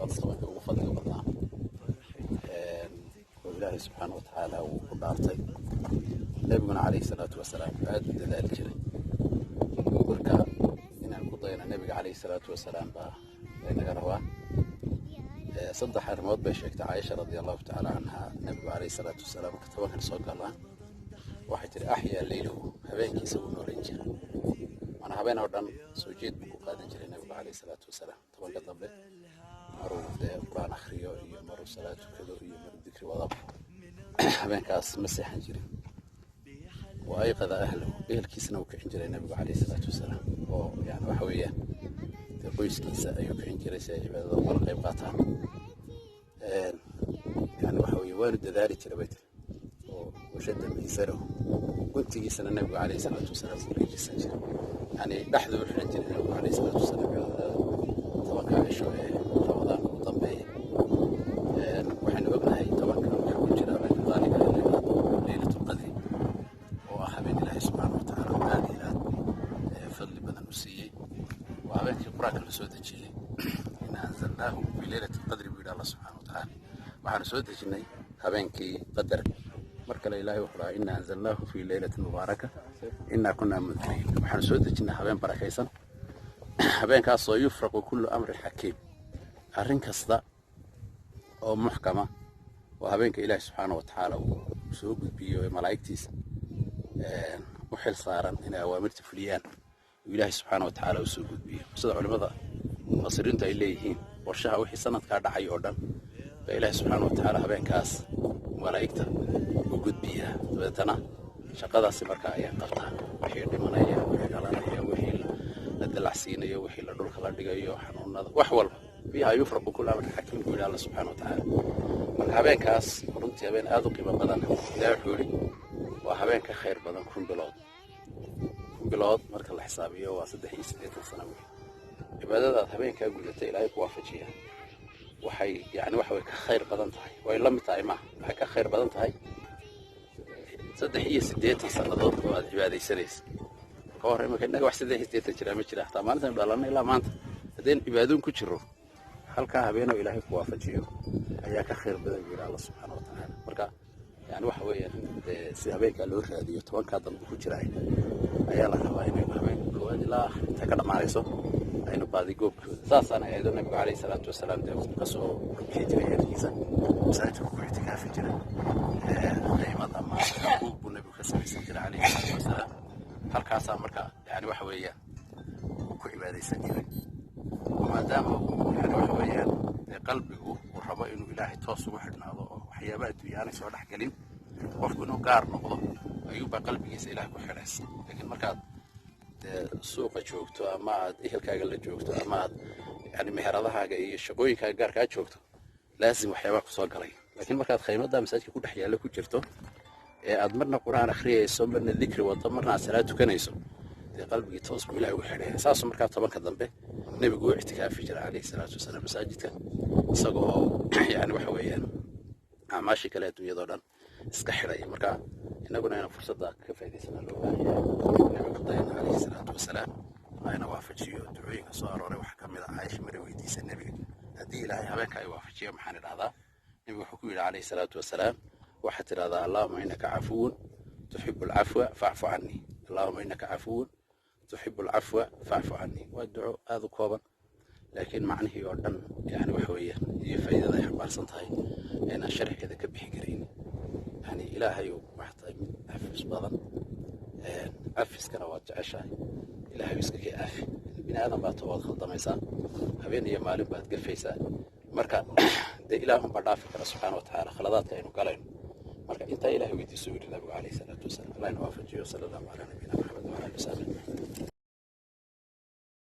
Waa 10-kii ugu fadliga badnaa oo Ilaahay subxaana wa tacaala uu ku dhaartay. Nebiguna calayhi salaatu wasalaam aada u dadaali jiray. Marka inaan ku dayno Nebiga calayhi salaatu wasalaam baa laynaga rabaa. Saddex arrimood bay sheegtay Caaisha radia Allahu tacaala canha. Nebigu calayhi salaatu wasalaam marka 10-kan soo galaan, waxay tiri: "Axyaa leylahu," habeenkiisa wuu noolan jiray, maanaa habeen oo dhan soo jeed buu ku qaadan jiray Nebigu calayhi salaatu wasalaam. 10-ka dambe maruu dee Qur-aan akhriyo iyo maruu salaad tukado iyo maruu dikri wadaba, habeenkaas ma seexan jirin. "Wa ayqada ahlahu," ehelkiisana uu kicin jiray Nebigu calayhi salaatu wasalaam, oo yani waxa weeyaan dee qoyskiisa ayuu kicin jiray si ay cibaadada ugala qayb qaataan. Yani waxa weeye waanu dadaali jiray, bay tiri, oo "washadda miisarahu," guntigiisana Nebigu calayhi salaatu wasalaam uu geejisan jiray, yani dhexduu u xiran jiray Nebigu calayhi salaatu wasalaam cibaadada 10-ka cisho ee Ramadaanka u dambeeya. Waxaynu ognahay 10-ka waxaa ku jira habeenka qaaliga ee la yidhaahdo Leylatulqadri, oo ah habeen Ilaahay subxaana wa tacaala uu aad iyo aad fadli badan u siiyey. Waa habeenkii Qur-aanka la soo dejiyey. "Inna anzalnaahu fi leylati alqadri," buu yidhi Allah subxaana wa tacaala, waxaanu soo dejinay habeenkii qadarka. Mar kale Ilaahay wuxuu dhahaa: "Inna anzalnaahu fi leylatin mubaaraka innaa kunnaa mundiriin." Waxaanu soo dejinay habeen barakaysan, habeenkaasoo "yufraqu kullu amrin xakiim," arrin kasta oo muxkama. Waa habeenka Ilaahi subxaana wa tacaala uu soo gudbiyo ee malaa'igtiisa u xil saaran inay awaamirta fuliyaan uu Ilaahi subxaana wa tacaala uu soo gudbiyo. Sida culimmada mufasiriintu ay leeyihiin, qorshaha wixii sanadkaa dhacay oo dhan baa Ilaahi subxaana wa tacaala habeenkaas malaa'igta u gudbiyaa. Dabeetana shaqadaasi markaa ayaa qabtaa: wixii dhimanaya, wixii dhalanaya, wixii la dalacsiinayo, wixii la dhulka la dhigayo, xanuunada, wax walba. "Fiiha yufraqu kullu amrin xakiim," buu yidhi Alla subxaana wa tacaala. Marka habeenkaas runtii habeen aada u qiimo badan. Ilahi wuxuu yidhi waa habeen ka khayr badan 1000 bilood. 1000 bilood marka la xisaabiyo waa 83 sano wey. Cibaadadaad habeenkaa gudatay Ilaahay ku waafajiya waxay yani waxa way ka khayr badan tahay, way la mid tahay maaha, waxay ka khayr badan tahay 83 sannadood oo aad cibaadaysanaysa ka hor. Imika innaga wax 83 jiraa ma jira. Hataa maalintan dhalanay ilaa maanta haddaynu cibaadoon ku jiro, halkaa habeenoo Ilaahay ku waafajiyo ayaa ka khayr badan, buu yidhi Alla subxaana wa tacaala. Marka yani waxa weeyaan in dee si habeenkaa loo raadiyo 10-kaa dambe ku jira ayaa la rabaa, inaynu habeenka koowaad ilaa inta ka dhammaanayso aynu baadigoobkooda. Saasaan ayado Nabigu calayhi salaatu wasalaam dee kasoo bixi jiray ehelkiisa, masaajidka ku ictikaafi jiray, qaymad ama buug buu Nabigu ka samaysan jiray calayhi salaatu wasalaam. Halkaasaa marka yani waxa weeyaan uu ku cibaadaysan jiray, maadaama uu yani waxa weeyaan dee qalbigu uu rabo inuu Ilaahay toos ugu xidhnaado oo waxyaaba adduunya aanay soo dhex gelin. Qofku inuu gaar noqdo ayuunbaa qalbigiisa Ilahay ku xidhaysa. Laakiin markaad dee suuqa joogto ama aad ehelkaaga la joogto ama aad yani meheradahaaga iyo shaqooyinkaaga gaarkaa joogto, laazim waxyaabaa kusoo galay. Laakiin markaad khaymadda masaajidka ku dhex yaalla ku jirto ee aad marna Qur-aan akhriyayso, marna dikri wado, marna aad salaad tukanayso, dee qalbigii toos buu Ilahay ugu xidhaya. Saasuu markaa 10-ka dambe Nebigu u ictikaafi jiray calayhi salaatu wasalaam masaajidka, isagoo yani waxa weeyaan acmaashii kale adduunyadoo dhan iska xidhaya. Marka innaguna inaan fursadda ka faa'idaysana loo baahan yahay, Nebiga ku dayana calayhi salaatu wasalaam, ayna waafajiyo. Ducooyinka soo arooray waxaa ka mid ah Caaisha mare weydiisa Nebiga: "Haddii Ilaahay habeenka ay waafajiyo, maxaan idhahdaa?" Nebigu wuxuu ku yidhi calayhi salaatu wasalaam: "Waxaad tidhahdaa: Allahuma innaka cafuwun tuxibu alcafwa facfu cannii. Allahuma innaka cafuwun tuxibu alcafwa facfu cannii." Waa duco aada u kooban, laakiin macnihii oo dhan yani waxa weeyaan iyo faa'iidada ay xambaarsan tahay inaan sharxeeda ka bixi karayn. Yani Ilaahayu waxaa tahay mid cafis badan, cafiskana waad jeceshahay, Ilaahay iska kii caafi. Bini aadan baa waad khaldamaysaa, habeen iyo maalin baad gafaysaa. Marka dee Ilaahun baa dhaafi kara subxaana wa tacaala khaladaadka aynu galayno. Marka intaa Ilahay weydiiso, yidhi Nabigu calayhi salaatu wasalaam. Allah ina waafajiyo. Sala Allahu calaa nabiyina Maxamed wacala alihi wasaxbi ajmaciin.